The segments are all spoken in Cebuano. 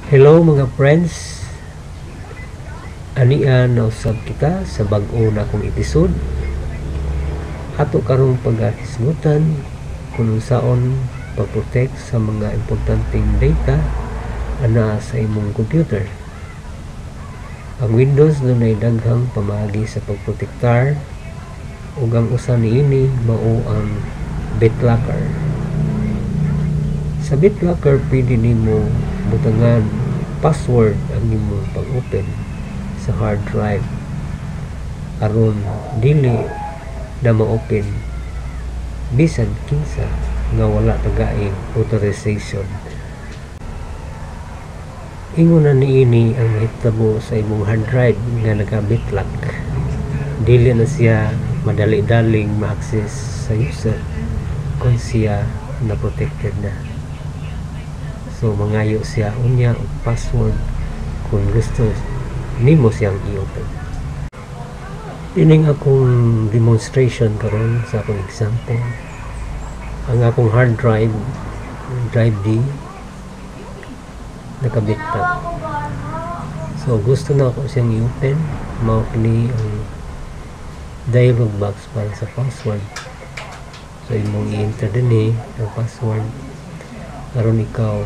Hello mga friends, ania nausab kita sa bag-o na akong episode. Ato karong paghisgutan kung unsaon pag-protect sa mga importanteng data ana sa imong computer. Ang Windows dunay daghang pamaagi sa pagprotektar ug ang usa niini mao ang BitLocker. Sa BitLocker pwede nimo butangan password ang imong pag-open sa hard drive aron dili na ma-open bisan kinsa nga wala tagaing authorization. Ingon na niini ang mahitabo sa imong hard drive nga naka-bitlock. Dili na siya madali-daling ma-access sa user kung siya na protected na. So mangayo siya unya og password kung gusto nimo siyang i-open. Ining akong demonstration karon sa akong example, ang akong hard drive, drive D, naka-bitlock. So gusto na ako siyang i-open, mao kini ang dialog box para sa password. So imong i-enter dinhi ang password aron ikaw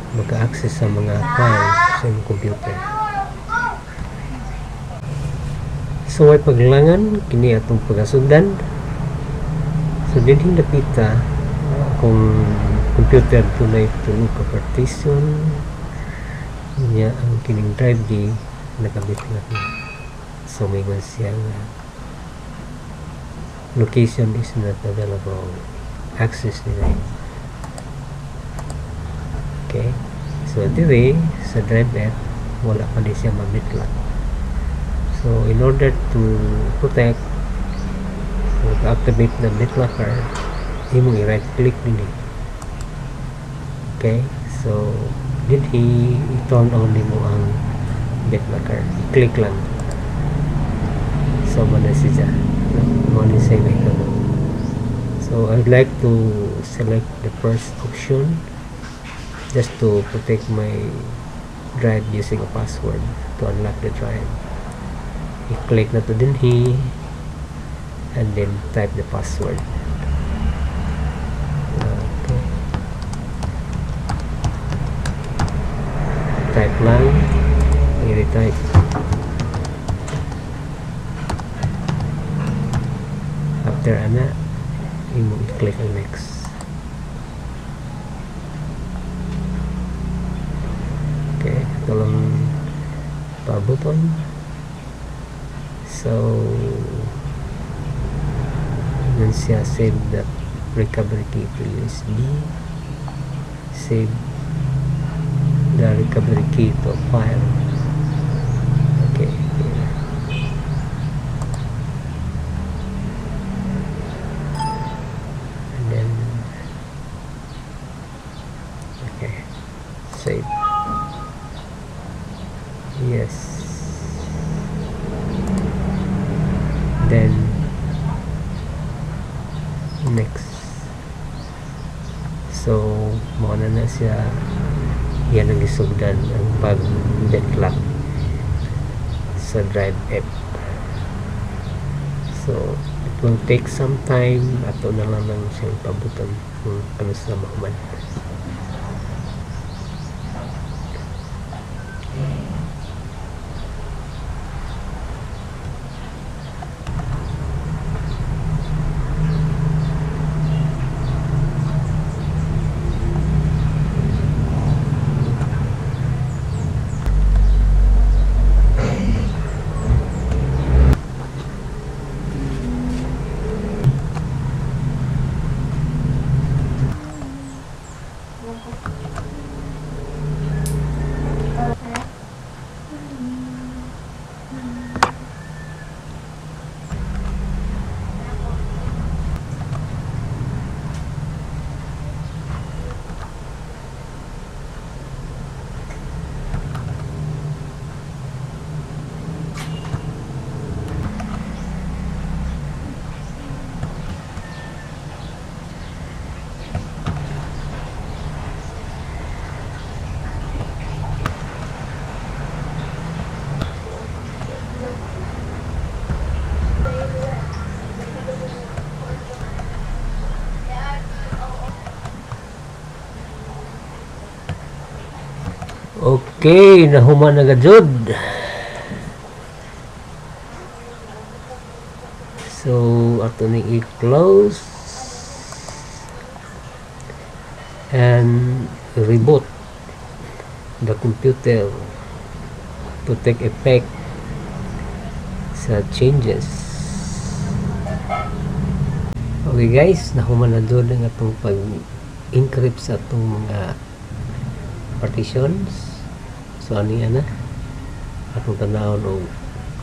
maka-access sa mga file sa imong computer. So way paglangan kini atong pagasundan. So dinhi napita akong computer dunay tulo ka partition niya, ang kining drive D naka-bitlock na. So mingon siya nga location is not available, access denied. Okay, so diri sa drive F wala pa ni siya ma-bitlock. So in order to protect or to activate the BitLocker, imong i-right click dinhi. Okay, so dinhi i-turn on nimo ang BitLocker, i-click lang. So mo na siya, mo ni siya mahitabo. So I would like to select the first option just to protect my drive using a password to unlock the drive. I-click na to dinhi and then type the password. Okay, type lang, i-retype. After ana, imo i-click ang next. Okay, ito lang pa-button. So yun siya, save the recovery key to USB, save the recovery key to file. Okay, here. And then okay, save. Yes, then next. So mao na na siya, yan ang gisugdan ang pag bitlock sa drive F. So it will take some time, ato na lang lang siyang pabutan kung ano sa mahuman. Okay, nahuman na gajud. So ato ning i-close and reboot the computer to take effect sa changes. Okay guys, nahuman na jud ang atong pag-encrypt sa atong mga partitions. So ani na atong tanawon og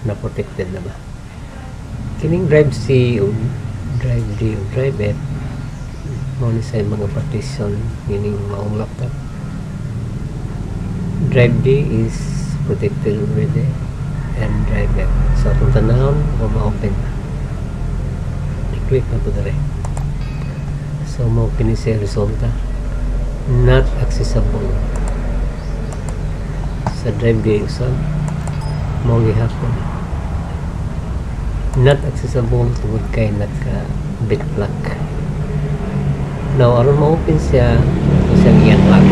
na protected na ba kining drive C o drive D o drive F. Mao ni sa mga partition kining maong laptop. Drive D is protected already and drive F. So atong tanawon kung ma-open na. I-click na to dere. So mao kini siya resulta, not accessible sa drive D. Usab mao gihapon not accessible tungod kay naka bitlock. Now aron ma-open siya, ato siyang i-unlock.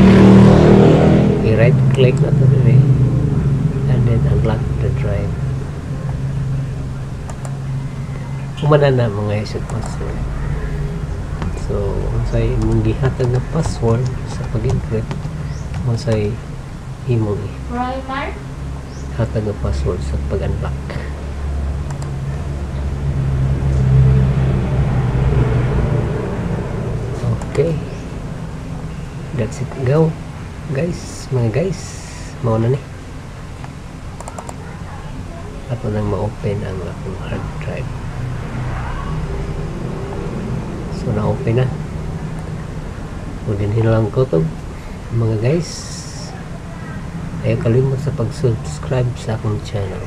I-right click na to diri and then unlock the drive. Humana na mga isip password. So unsay imong gihatag na password sa pag-encrypt, unsay imong hatag na password sa pag-unlock. Okay, that's it go guys, mga guys, mao na ni. Ato nang ma-open ang akong hard drive. So na-open na. O dinhin lang ko to mga guys. Ayaw kalimot sa pag-subscribe sa akong channel.